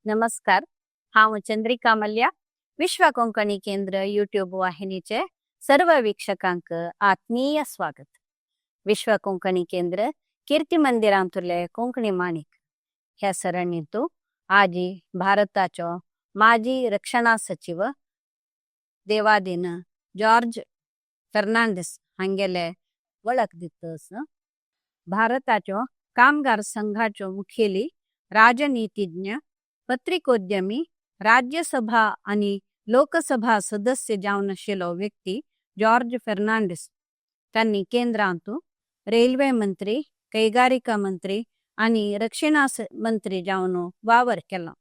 नमस्कार. हांव चंद्रिका मल्या. विश्व कोंकणी केंद्र यूट्यूब वाहिनीचे सर्व वीक्षकांक आत्मीय स्वागत. विश्व कोंकणी केंद्र कीर्ती मंदिरांतुले कोंकणी माणिक ह्या सरणींतु आजी भारताचो माजी रक्षणा सचिव देवादीन जॉर्ज फेर्नांडीस हांगेले वळख दितस. भारताचो कामगार संघाचो मुखेली, राजनीतिज्ञ, पत्रिकोद्यमी, राज्यसभा आनी लोकसभा सदस्य जावन आशिल्लो व्यक्ती जॉर्ज फेर्नांडीस. तांणी केंद्रांतु रेल्वे मंत्री, कैगारिका मंत्री आनी रक्षणा मंत्री जावन वावर केला.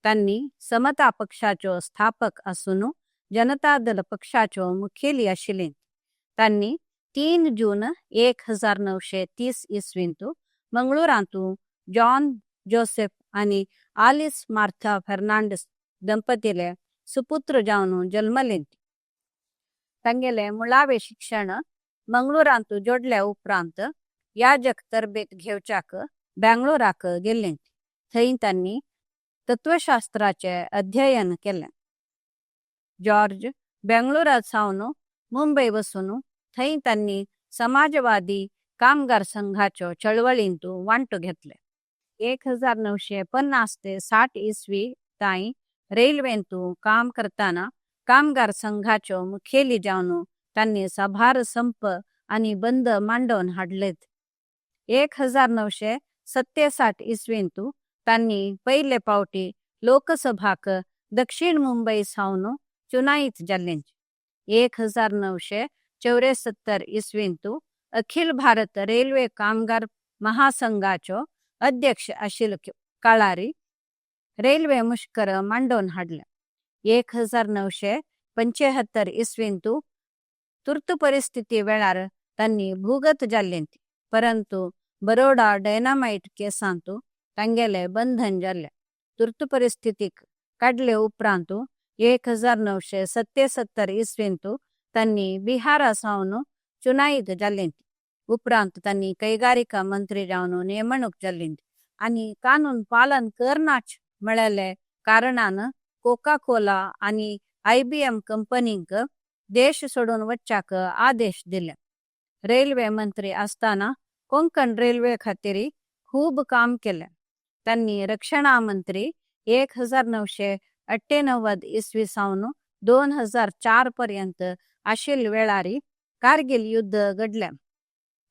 तांणी समता पक्षाचो स्थापक आसून जनता दल पक्षाचो मुखेली आशिल्ले. तांणी 3 जून 1930 इसवींतु मंगळूरांतु जॉन जोसेफ आनी आलिस मार्था फेर्नांडीस दंपतीले सुपुत्र जावन जन्मले. तांगेले मुळावे शिक्षण मंगळूरांतु जोडल्या उपरांत याजक तरबेत घेवच्याक बेंगळूराक गेले. थंय तांणी तत्वशास्त्राचे अध्ययन केले. जॉर्ज बेंगळूरात सावन मुंबय वचून थंय तांणी समाजवादी कामगार संघाचो चळवळींतु वांटो घेतले. 1950 ते 60 इसवी ताई रेल्वेंतु काम करताना कामगार संघाचो मुखेली जावन तांणी साबार संप आनी बंद मांडोवन हाडलेत. 1967 इसवींतु तांणी पयले पावटी लोकसभाक दक्षिण मुंबय सावन चुनाईत जाल्ले. 1974 इसवींतु अखिल भारत रेल्वे कामगार महासंघाचो अध्यक्ष आशिल्लो काळारी रेल्वे मुश्कर मांडोवन हाडले. 1975 इसवींतु तुर्त परिस्थिती वेळार तांणी भूगत जाल्ले, परंतु बरोडा डायनामाइट केसांतु तांगेले बंधन जाल्ले. तुर्त परिस्थिती काडले उपरांत 1977 इसवींतु तांणी बिहारा सावन चुनाईत जाल्ले. उपरांत तांणी कैगारिका मंत्री जावन नेमणूक जाल्ली आनी कानून पालन करनाच म्हळ्याले कारणान कोका कोला आनी आयबीएम कंपनीक देश सोडून वच्चाक आदेश दिले. रेल्वे मंत्री आसताना कोंकण रेल्वे खातीर खूब काम केले. तांणी रक्षणा मंत्री 1998 इसवी सावन 2004 पर्यंत आशिल्ल्या वेळारी कारगिल युद्ध घडले.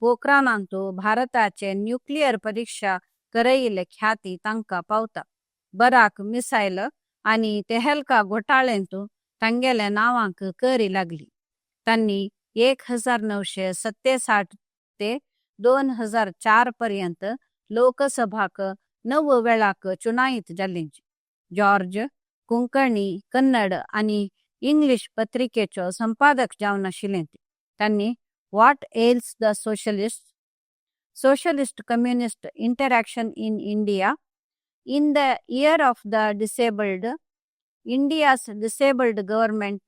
पोखरानांतु भारताचे न्यूक्लियर परीक्षा करयिल्ले ख्याती तांकां पावता. बराक मिसायल आनी तेहलका घोटाळेंतु तांगेल्या नांवांक करी लागली. तांणी 1967 ते 2004 पर्यंत लोकसभाक 9 वेळाक चुनाईत जाल्ले. जॉर्ज कोंकणी, कन्नड आनी इंग्लिश पत्रिकेचो संपादक जावन आशिल्ले. तांणी What Ails the Socialist, Socialist Communist Interaction in India, In the Year of the Disabled, India's Disabled Government,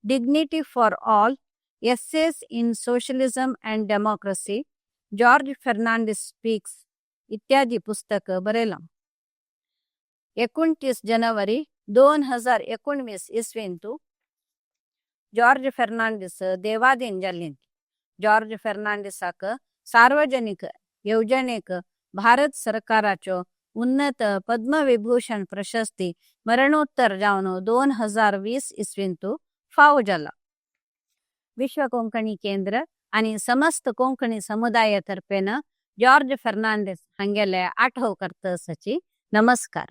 Dignity for All, Essays in Socialism and Democracy, George Fernandes Speaks इत्यादी पुस्तक बरयलां. 29 जनवरी 2019 इसवींतु George Fernandes देवाधीन जाल्ले. George फेर्नांडीसाक सार्वजनिक येवजणेक भारत सरकाराचो उन्नत पद्मविभूषण प्रशस्ती मरणोत्तर जावन 2020 इसवींतु फावो जाला. विश्व कोंकणी केंद्र आनी समस्त कोंकणी समुदाया तर्फेन जॉर्ज फेर्नांडीस हांगेले आठव करतसाची. नमस्कार.